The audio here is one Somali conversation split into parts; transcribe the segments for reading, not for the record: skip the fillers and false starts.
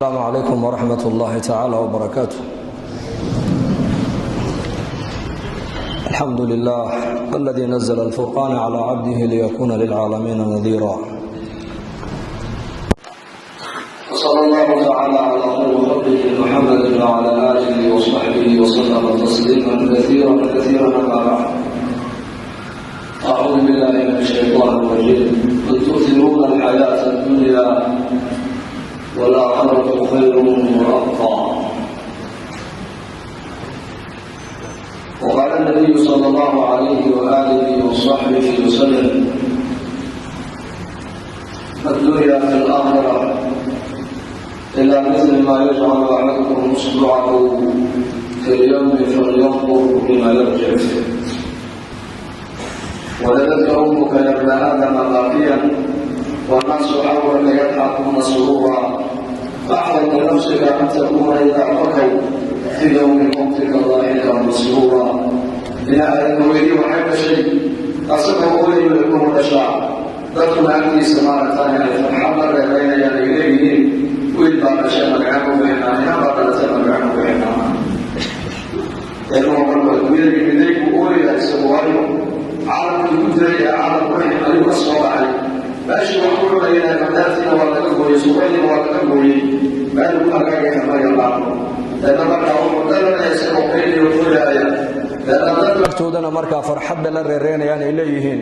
Asalaamu calaykum waraxmat ullaahi tacaala wbarakaatu. Alxamdu lilah aladii nazla alfurqaana calaa cabdihi liyakuuna lilcaalamiina nadiira. Wsala allahu tacaala calaa khayri khalqihi muxamadi wacala aalihi wasaxbihi wasalama tasliima kaiira kaiira. Amaa bacd, acuudu billahi min ashaytaan rajiim. Bal tu'tiruuna alxayaata addunya waalaakhiratu khayru waabqa. Waqaala nabiyu sala allahu calayhi waaalihi wasaxbihi wasalam: addunya fi alaakhira ilaa mil ma yajcalu axadukum usbucahu fi lyawmi falyandur bima yarjic. Waladadka ummuka ya bna aadama baaqiyan wannaasu xawlaka yadxakuuna suruura. Faxfad linafsika an takuuna idaa bakaw fii yowmi mawtika daaxikan masruura. Ina aadan hooyadii waxay dhashay asagoo ooyayo ilmuhu dhashaa, dadkuna agtiisa maaragtaan ay farxad la reereynayaan, ay leeyihiin wiil baa dhashay magacaan u bixinaa, inan baa dhalatay magacaan u bixinaa. Ilmuhu markuu adduunyada yimiday buu ooyaya isagu, waayo caalamkii ku jiray ee caalam raxim ayuu ka soo baxay. Meeshii wax ku cunayana madaartiina waa laga gooyey, subaydiina waa laga gooyey, meel lagu hagaagaya ma yaqaano. Deedna markaa wuxuu dhalanaya isagoo qayliyo ooyaaya. Deedna dadka agtoodana markaa farxad bay la reereynayaan, ay leeyihiin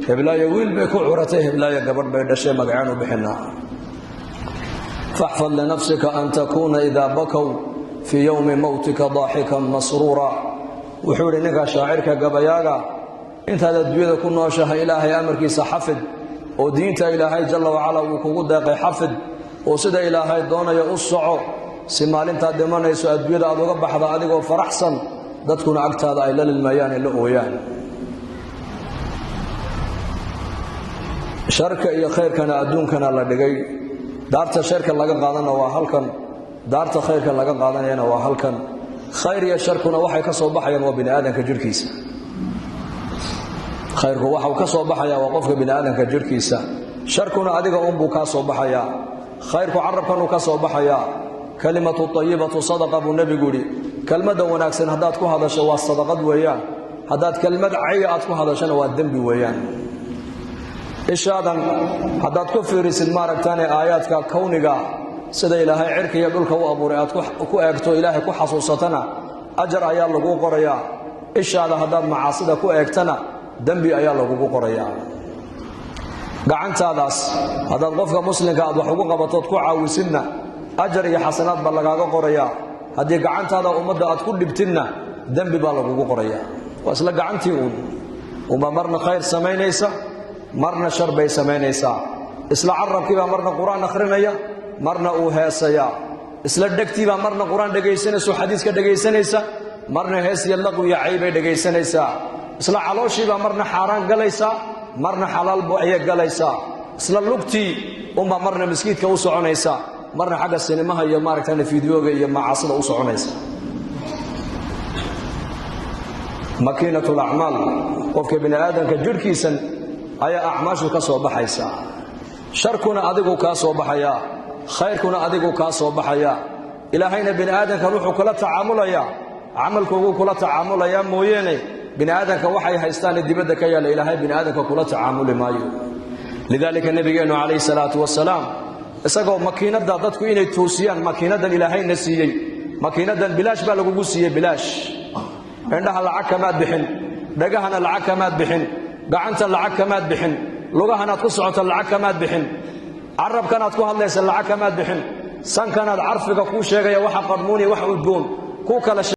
heblaayo wiil bay ku curatay, heblaayo gabadh bay dhashay, magacaan u bixinaa. Faxfad linafsika an takuuna idaa bakow fii yowmi mowtika daaxikan masruura. Wuxuu yidhi ninka shaacirka gabayaaga: intaad adduunyada ku nooshahay Ilaahay amarkiisa xafid, oo diinta Ilaahay jalla wacala uu kugu deeqay xafid, oo sida Ilaahay doonaya u soco, si maalintaad dhimanayso adduunyada aad uga baxda adigoo faraxsan, dadkuna agtaada ay la lilmayaan ee la ooyaan. Sharka iyo khayrkana adduunkana la dhigay. Daarta sharka laga qaadana waa halkan, daarta khayrka laga qaadanayana waa halkan. Khayr iyo sharkuna waxay ka soo baxayaan waa bini aadamka jidhkiisa. Khayrku waxau ka soo baxayaa waa qofka bini aadamka jidhkiisa, sharkuna adiga unbuu kaa soo baxayaa. Khayrku carabkanuu ka soo baxayaa. Kalimatu ayibatu sadaqa buu nebigu yidhi. Kelmadda wanaagsan haddaad ku hadasho waa sadaqad weeyaan, haddaad kelmad caya aad ku hadashona waa dembi weeyaan. Ishaadan haddaad ku fiirisid maaragtaane aayaadka kowniga, sida Ilaahay cirka iyo dhulka u abuuray aad ku eegto, Ilaahay ku xasuusatana, ajar ayaa laguu qorayaa. Ishaada haddaad macaasida ku eegtana, dembi ayaa lagugu qorayaa. Gacantaadaas haddaad qofka muslimka aad wax ugu qabatood ku caawisidna, ajar iyo xasanaad baa lagaaga qorayaa. Haddii gacantaada ummadda aad ku dhibtidna, dembi baa lagugu qorayaa. Waa isla gacantii uun unba marna khayr samaynaysa, marna shar bay samaynaysaa. Isla carabkiibaa marna qur-aan akhrinaya, marna uu heesayaa. Isla dhegtiibaa marna qur-aan dhegaysanaysa oo xadiiska dhegaysanaysa, marna hees iyo laqwiya caybay dhegaysanaysaa. Isla calooshiibaa marna xaaraan galaysaa, marna xalaal ayay galaysaa. Isla lugtii unbaa marna maskiidka u soconaysa, marna xagga sinimaha iyo maaragtana fideoga iyo macaasida u soconaysa. Makiinat lacmaal, qofka bini aadamka jidhkiisan ayaa acmaashu ka soo baxaysaa. Sharkuna adigu kaa soo baxayaa, khayrkuna adigu kaa soo baxayaa. Ilaahayna bini aadamkan wuxuu kula tacaamulayaa camalkooguu kula tacaamulayaa mooyeene, bini aadamka waxay haystaane dibadda ka yaalla Ilaahay bini aadamka kula tacaamuli maayo. Lidaalika nebigeennu calayhi salaatu wasalaam, isagoo makiinadda dadku inay toosiyaan, makiinaddan Ilaahayna siiyey, makiinaddan bilaash baa lagugu siiyey, bilaash. Indhaha lacag kamaad bixin, dhagahana lacag kamaad bixin, gacanta lacag kamaad bixin, lugahanaad ku socota lacag kamaad bixin, carabkanaad ku hadlaysa lacag kamaad bixin, sankanaad carfiga kuu sheegaya waxa qarmuuniya wax udgoon kuu kala.